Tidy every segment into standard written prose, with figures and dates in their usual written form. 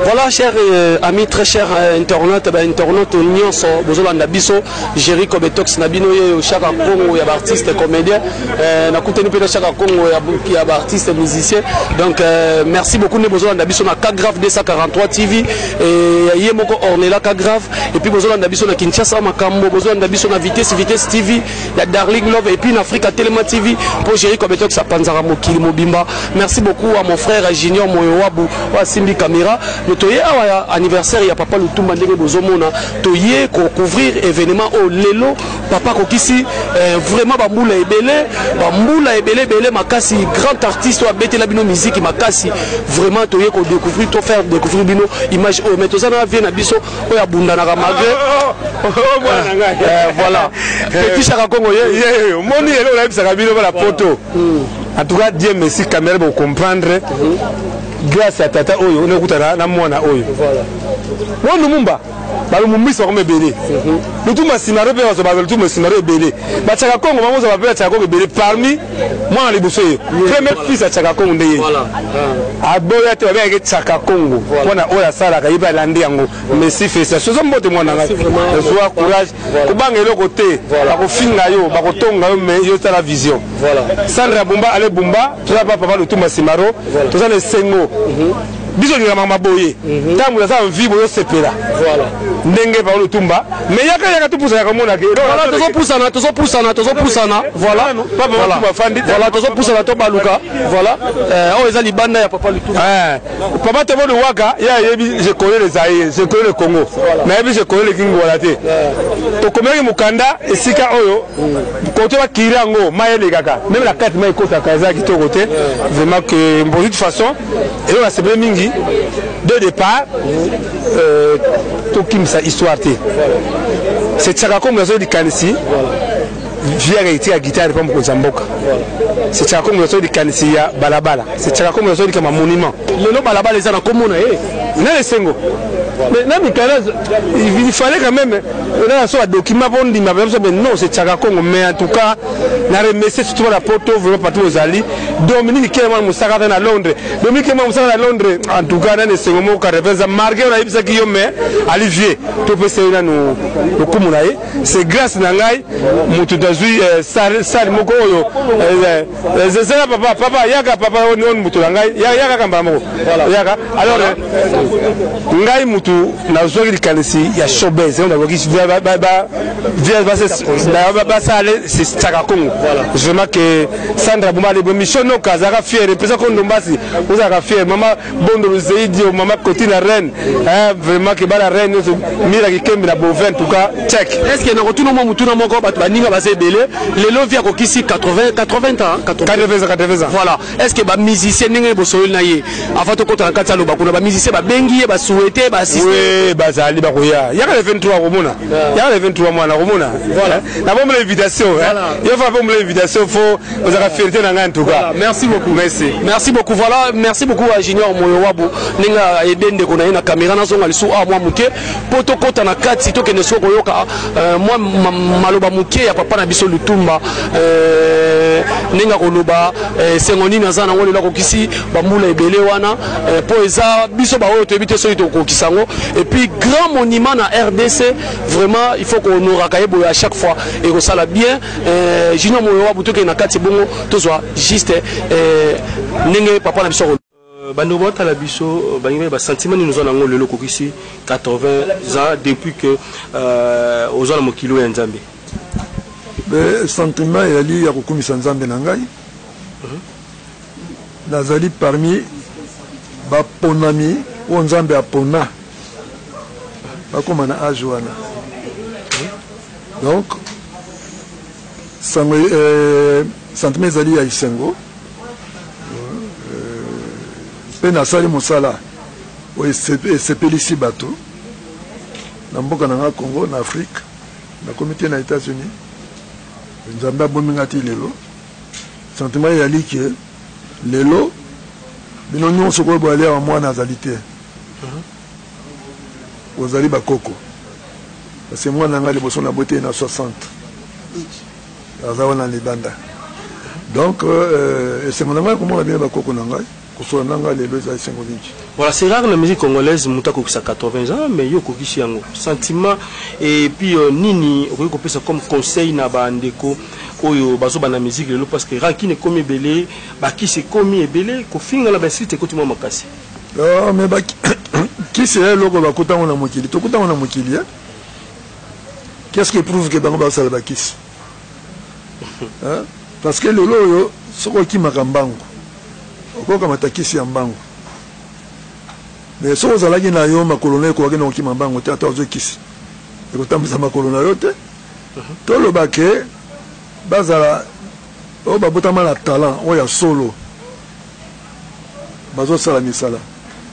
Voilà, chers amis, très chers internautes, ba internautes nyonso bozolanda biso, Jerry Kobetox na bino ye Chaka Congo ya ba artiste comédien, nakutani mpe na Chaka Congo ya ba artiste musicien. Donc merci beaucoup nde bozolanda biso na Kagrave 243 TV et ye moko Ornella Kagrave, et puis bozolanda biso na Kinshasa Makambo, bozolanda biso na Vitesse Vitesse TV ya Darling Love, et puis na Africa Telema TV pour Jerry Kobetox apanzaka mokili mobimba. Merci beaucoup à mon frère Junior Moyowabu wa Simbi Camera. Nous toye awa ya anniversaire ya papa Lutumba ndenge bozomona, toye ko couvrir événement au lelo papa kokisi vraiment ba mbula ebele, ba mbula ebele ebele makasi, grand artiste wa betela bino musique makasi. Vraiment toye ko découvrir, to faire découvrir bino image oyo, mais tozana vie na biso oyo abunda na malgré. Oh, mwana ngai. Voilà. Petit Chaka Congo ye. Ye, ye, moni eloko nayebisaka bino bana poto. En tout cas, Dieu merci, caméra pour comprendre. Grâce à tata oyo, on écoute na mwana oyo. Voilà. Lumumba, ba Lumumbisa comme ebele. Lutumba Simaro pe bazo ba Lutumba Simaro ebele. Ba Chaka Congo bango ba pe Chaka Congo ebele parmi mwana liboso ye. Premier fils ya Chaka Congo nde ye. Aboya te babengaki Chaka Congo. Mpona oyo asalaka ye pe alandi yango. Merci, félicitations. Ozo mbote mwana ngai. Zwa courage. Kobanga eloko te. Bakofinga yo, bakotonga yo, mais yo tala vision. Sandra Bumba, ale Bumba, toza pa papa Lutumba Simaro, toza na esengo. Biso olingaka maboye. Ntango aza en vie boyo sepela. Ndenge papa Lutumba, mais yaka yaka topusa yaka mona ke. Voilà, tozopusana, tozopusana, tozopusana. Voilà. Papa Lutumba fandi. Voilà, tozopusana to baluka. Voilà. Oyo eza libanda ya papa Lutumba. Papa Tobo Luwaka, ya yebi, je connais les Zaïre, je connais le Congo. Mais yebi, je connais le Kingwala te. Tokomaki mukanda esika oyo koto ba kirango mayele kaka. Même la carte mai kota kaza kitoko te. Vraiment que bon, de toute façon, et on a semé mingi de départ tokimisa histoire te. C'est Chaka Congo nazo likanisi. Vieux eti ya guitare pa mokonzi ya mboka. C'est Chaka Congo nazo likanisi ya balabala. C'est Chaka Congo nazo likama monument. Lelo balabala eza na kombo na ye. Na esengo. Mais na mikala, il fallait quand même on a so document pour ndima mais non, c'est Chaka Congo, mais en tout cas na remercier surtout la poto vraiment partout aux ali. Dominique Kema Musaka na Londres. Dominique Kema Musaka na Londres, en tout cas na esengo moko ka marqué on a yebisa ki yo mais ali vieux to pesa na nous lokumu na ye. C'est grâce na ngai mutu tazui sali moko oyo zezela papa, papa yaka papa on mutu na ngai yaka kamba moko yaka. Alors ngai mutu nazwaki likanisi ya showbiz, on nazwaki ba ba ba ba ba sale c'est Chaka Congo. Vraiment que Sandra Bumba le mission no kazaka fier pesa ko ndombasi ozaka fier mama Bondo Luzeidi mama Kotina reine, hein, vraiment que bala reine mira kikembe na Beauvais, en tout cas check. Est-ce que na retourne mo mutuna moko bato baninga baza ebele lelo via kokisi 80 80 ans, 80 80 ans, 80 ans. Voilà. Est-ce que ba musicien ndenge bosoyoli na ye avant to kota na kati ya loba kuna ba musicien ba bengi ye ba souhaiter ba assister? Oui, bazali ba koya. Yaka le 23 komona. Yaka le 23 mwana komona. Voilà. Na bomba l'invitation, hein. Yo fa bomba l'invitation, faut ozaka fierté na ngai en tout cas. Voilà. Merci beaucoup. Merci. Merci beaucoup. Voilà, merci beaucoup à Junior Moyowabu. Ninga ebende kona na caméra na zonga lisu a moi muke poto kota na kati to kende soko yoka moi maloba muke ya papa na biso Lutumba ninga koloba sengo nini aza nango lelo akokisi ba mbula ebele wana po eza biso ba oyo toyebi te soki tokokisa yango. Et puis grand monument na RDC, vraiment il faut qu'on aura kaye boyo à chaque fois et que ça la bien. Junior Moyowabu toke na kati bongo tozwa juste ndenge papa na biso. Bando botala biso baninga ba sentiment nini oza nango lelo kokisi 80 ans depuis que oza na mokili ya Nzambe? Be sentiment ezali ya kokumisa Nzambe na ngai. Nazali parmi baponami oyo Nzambe apona bakoma na âge wana. Donc sango sentiment ezali ya esengo. Pe nasali mosala oyo esepelisi bato na mboka na nga Congo, na Afrique, nakomi te na États-Unis. Nzambe abomi nga ti lelo. Sentiment ezali ke lelo bino nyonso koyo boyali awa mwana azali te. Ozali bakoko. Parce que mwana nga liboso na bote na 60. Aza wana libanda. Donc esengo na ngai komona bino bakoko na ngai. Kosolola na ngai lelo eza esengo mingi. Voilà, c'est rare na musique congolaise moto akokisa 80 ans, mais yo okokisi yango. Sentiment et puis nini okoki kopesa comme conseil na ba ndeko oyo bazobanda musique lelo, parce que rancune ekomi ebele, bakisi ekomi ebele, kofinga na ba insulte ekoti mwa makasi. Oh, mais ba kisi ya eloko bakutango na mokili, tokutango na mokili, hein? Qu'est-ce qui prouve que bango basala bakisi? Hein? Parce que lelo oyo soki okimaka mbangu, okokamata kisi ya mbangu. Mais soki ozalaki na yo makolo na yo ekokaki na kokima mbangu te, ata ozwi kisi ekotambwisa makolo na yo te. Toloba ke bazala oyo babotama na talent oyo ya solo, bazosala misala,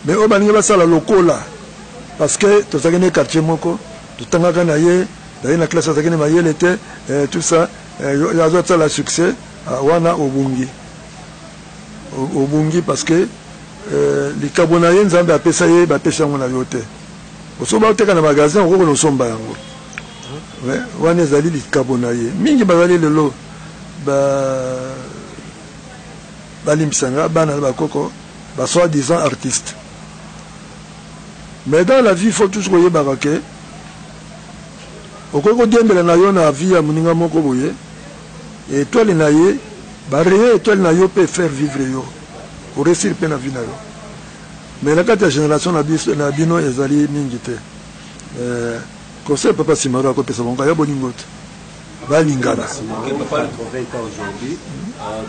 mais oyo balingi basala lokola, parce que tozalaki na quartier moko, totangaka na ye, naye na classe azalaki na mayele te, tout ça, azosala succès wana, obungi, obungi, parce que likabo na ye Nzambe apesa ye, bapesi yango na yo te. Soki baoteka na magasin, okoki kosomba yango. Wana ezali likabo na ye. Mingi bazali lelo balimbisanga, bana na bakoko, ba soi-disant artiste. Mais dans la vie, faut toujours koyebaka ke okoki kodiembela na yo na vie ya moninga moko boye, étoile na ye bareye étoile na yo mpe faire vivre yo, koréussir mpe na vie na yo. Mais na kati ya génération na biso, na bino ezali mingi te. Conseil papa Simaro akopesa bango ya bolingo te, balingana. Ok, papa, 80 ans aujourd'hui,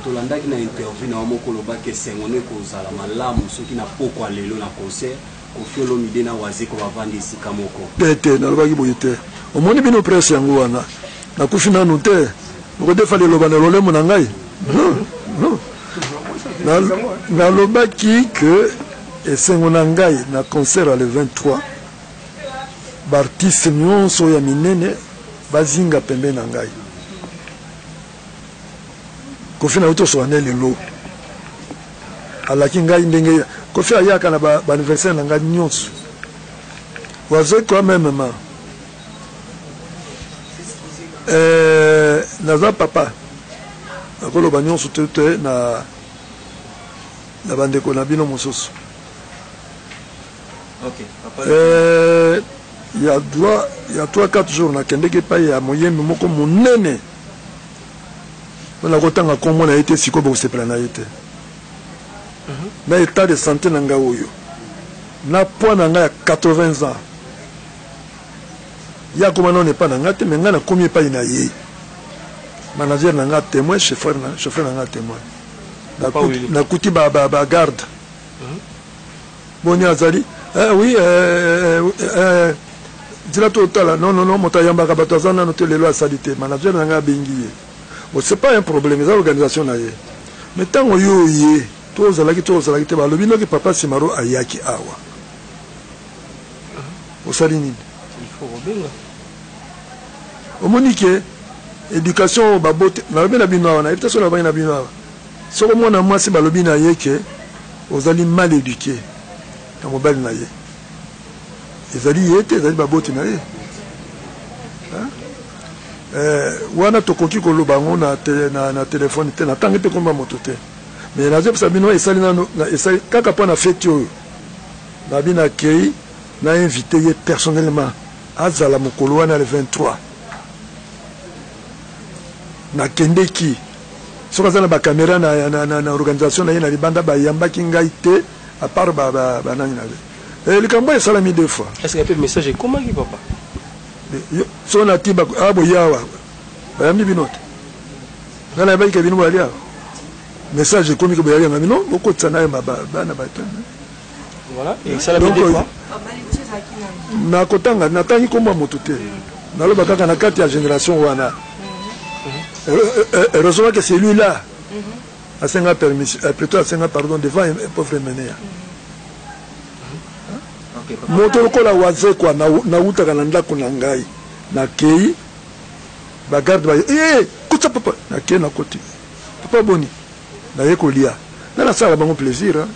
tolandaki na interview na yo moko, olobaki esengo no ekozala malamu soki na pokwa lelo na concert Koffi Olomide na Wazekwa bavandi esika moko. Te, te, nalobaki boye te. Omoni bino presse yango wana, nakufi nanu te, okodefa liloba na lolemo na ngai. Non, non, nalobaki ke esengo na ngai na concert ya le 23, baartiste nyonso ya minene bazinga pembeni na ngai. Koffi nauti osola nde lelo, alaki ngai ndenge Koffi ayaka na baanniversaire na ngai nyonso. Wazekwa memema, naza papa, nakoloba nyonso te te na bandeko na bino mosusu. Ok, papa. Ya droit ya 3 4 jours, nakendeki epai ya moyembi moko monene mpona kotanga nkombo na ye te. Sikoyo bokosepela na ye te na état de santé na ngai oyo, na poids na ngai ya 80 ans. Ye akoma nano epai na ngai te, mais ngai nakomi epai na ye. Manager na ngai témoin, chauffeur na ngai témoin. Nakuti bagarde. Boni, azali? Oui, nzela totala. Non, non, non, moto ayambaka bato aza nano te lelo, asali te. Manager na ngai abengi ye. Bon, c'est pas un problème, eza organisation na ye. Mais ntango yo oye, to ozalaki, to ozalaki te, balobi noki papa Simaro ayaki awa, osali nini? Il faut kobenga. Omoni ke éducation oyo babote, nalobi na bino awa, nayebi te soki nalobaki na bino awa, soko mwana mwasi balobi na ye ke ozali mal éduqué na mobali na ye, ezali ye te, ezali baboti na ye. Wana tokoki koloba yango na telefone te, natangi mpe komba moto te, mais nazopesa bino esali nano, esali kaka mpo na feti oyo nabi nakei na invité ye personnellement, azala mokolo wana le 23. Nakendeki, soki aza na bacaméra na organisation na ye na libanda, bayambaki ngai te, à part banani na ye. Likambo oyo esalami deux fois. Est ce que mpe message ekomaki, papa? So nati aboya awa, bayambi bino te. Ngai nayebaki ke bino boyali awa, message ekomi ke boyali yanga, bino bokotisa na ye bana bato. Voilà, esalami deux fois. Nakotanga, natangi kombo ya moto te, naloba kaka na kati ya génération wana. Heureusement que celui là asenga permission, plutôt asenga pardon devant un pauvre menea. Moto lokola Wazekwa, nawutaka na ndako na ngai, nakei, bagarde baye: "Eh, kotisa papa." Nakei, nakoti: "Papa, boni?" Naye kolia nga, nasalaka bango plaisir, hein.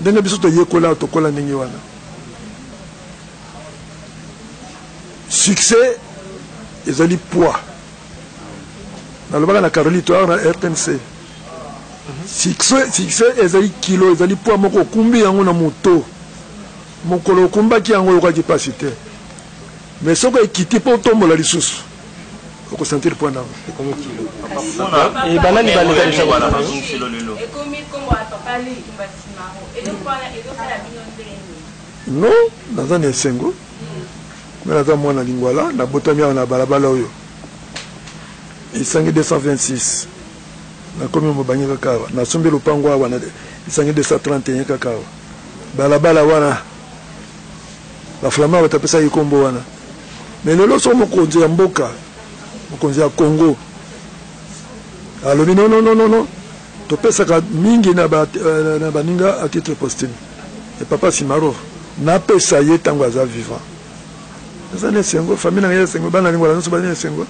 Ndenge biso toyekola, tokola ndenge wana. Succès ezali poids. Nalobaka na Carolito awa na RTNC. Succès, succès ezali kilo, ezali poids moko okumbi yango na moto. Mokolo okumbaki yango oyokaki mpasi te, mais soki ekiti mpo otombola lisusu, okosentir poids nango. Banani baleka? Ekomi nkombo ya papa Lutumba Simaro, eloko wana ezosala bino ndenge nini? Non, naza na esengo. Nga naza mwana Lingwala, nabotami awa na balabala oyo Isangi 226. Nakomi mobange kaka awa, nasombi lopango awa na Isangi 231, kaka awa balabala wana. Baflamand bato apesaki nkombo wana. Mais lelo soko mokonzi ya mboka, mokonzi ya Congo alobi: non, non, non, non, non, topesaka mingi na na baninga à titre posthume. E papa Simaro, napesa ye ntango aza vivant. Eza na esengo, famille na ngai esengo, bana Lingwala nyonso baza na esengo.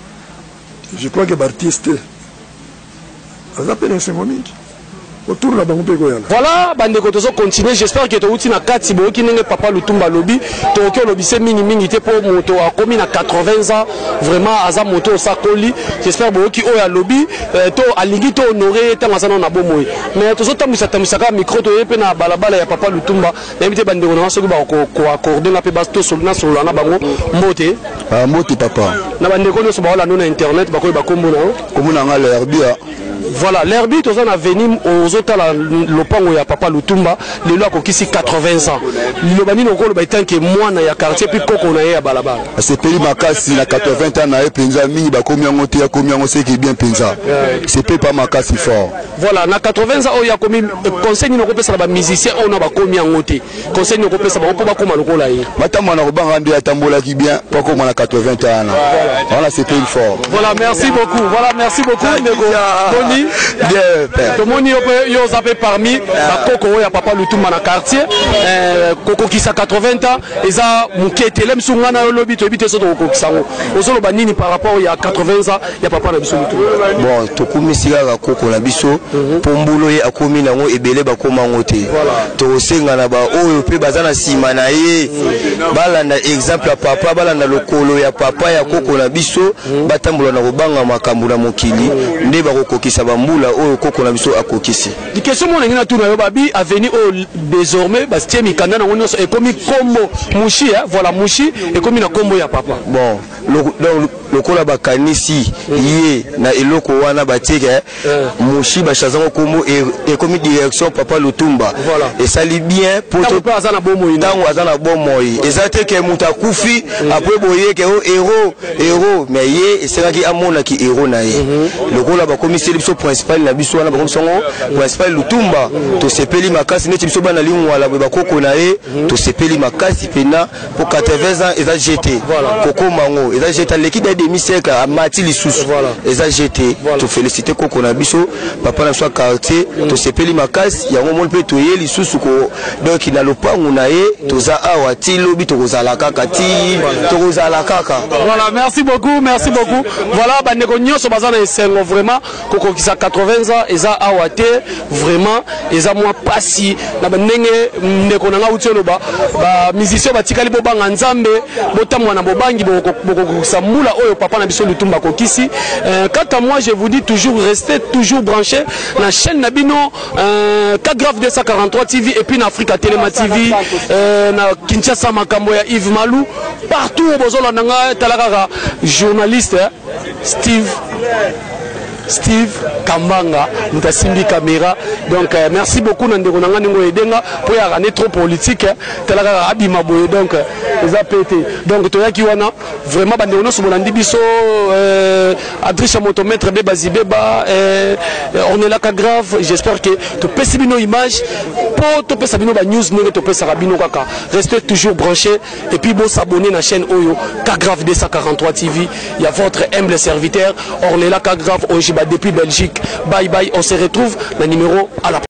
Je crois que baartiste aza mpe na esengo mingi autour na bango mpe koyala. Voilà, bandeko, tozo continuer. J'espère que touti na kati, boyoki ndenge papa Lutumba alobi. Tokoki olobise mingimingi te mpo moto akomi na 80 ans, vraiment aza moto osakoli. J'espère boyoki oyo alobi, to alingi to honorer ye ntango aza nano na bomoi. Mais tozotambwisa tambwisa kaka micro, toye mpe na balabala ya papa Lutumba. Nayebi te bandeko nanga soki bakoaccorder nga mpe nasolola na bango. Mbote. Ah, mbote papa. Na bandeko nyonso baolanda na internet, bakoyeba kombo na yo? Kombo na nga Lerbia. Voilà, Lerbi, toza na avenue, ozotala lopango ya papa Lutumba. Lelo akokisi 80 ans. Liloba nini okoloba etanke mwana ya quartier puis koko na ye ya balabala? Asepeli makasi na 80 ans na ye mpenza. Mingi bakomi yango te, akomi yango, seki bien mpenza, sepe pa makasi fort. Voilà, na 80 ans oyo akomi, conseil nini okopesa na bamusicien oyo na bakomi yango te? Conseil nini okopesa bango mpo bakóma lokola ye? Batambola na kobanga nde atambolaki bien mpo akóma na 80 ans wana. Wana sepeli fort. Voilà, merci beaucoup. Voilà, merci beaucoup, ndeko. Boni? Bien, père. Tomoni yo mpe, yo oza mpe parmi bakoko oyo ya papa Lutumba na quartier. Kokokisa 80 ans eza moke te. Le mosusu ngai na yo lobi toyebi te so tokokokisa yango. Ozoloba nini par rapport ya 80 ans ya papa na biso Lutumba? Bon, tokumisi kaka koko na biso mpo mbula ye akomi nango ebele, bakóma yango te. Tokosenga na baoyo mpe baza na nsima na ye balanda exemple ya papa, balanda lokolo ya papa, ya koko na biso, batambola na kobanga makambo na mokili, nde bakokokisa bambula oyo koko na biso akokisi. Question moko ndenge natuna yo: babi avenue oyo désormais batie mikanda nango nyonso, ekomi kombo Mushi, eh? Voilà, Mushi ekomi na kombo ya papa. Bon, donc lokola bakanisi ye na eloko wana, batieke Mushi, bachangé kombo, ekomi direction papa Lutumba. Esali bien po ntango mpe aza na bomoi. Ntango aza na bomoi, eza te ke moto akufi après boye ke o héros, héros. Mais ye esengaki amonaki héros na ye. Lokola bakomiseli biso principal na biso wana, bakomisi yango principal Lutumba, tosepeli makasi. Neti biso bana Lingwala boye, bakoko na ye, tosepeli makasi mpena po 80 ans eza gt kokoma yango, eza gt aleki da demi siècle, amati lisusu, eza gt. Tofélicité koko na biso, papa na biso ya quartier, tosepeli makasi. Yango moni mpe toye lisusu ko donc na lopangu na ye. Toza awa ti lobi, tokozala kaka ti tokozala kaka. Voilà, merci beaucoup, merci beaucoup. Voilà, bandeko nyonso baza na esengo vraiment. Kokokisa 80 ans eza awa te, vraiment eza mwa pasi na bandenge. Ndeko na nga uti oloba, bamusicien batikali bobanga Nzambe, botambola na bobangi, bokokokisa mbula oyo papa na biso Lutumba akokisi. Quant à moi, je vous dis toujours, restez toujours branché na chaîne na bino Kagraph 243 TV et puis na Africa Telema TV, na Kinshasa makambo ya Yves Malou, partout oyo bozolanda nga. Tala kaka journaliste Steve Kambanga, moto asimbi caméra. Donc merci beaucoup na ndeko na nga ndenge oyedenga mpo yaka ne trop politique. Tala kaka abima boye, donc eza pe te. Donc toyaki wana vraiment, bandeko nyonso bolandi biso, Adrisha moto, maître Beba Zibeba, Ornelaka Grave, j'espère que topesi bino image mpo topesa bino banews ndenge topesaka bino kaka. Restez toujours branché et puis bosabonner na chaîne oyo Kagrave 243 TV ya votre humble serviteur Ornella Kagrave Ojiba depuis Belgique. Bye bye, on se retrouve na numéro à la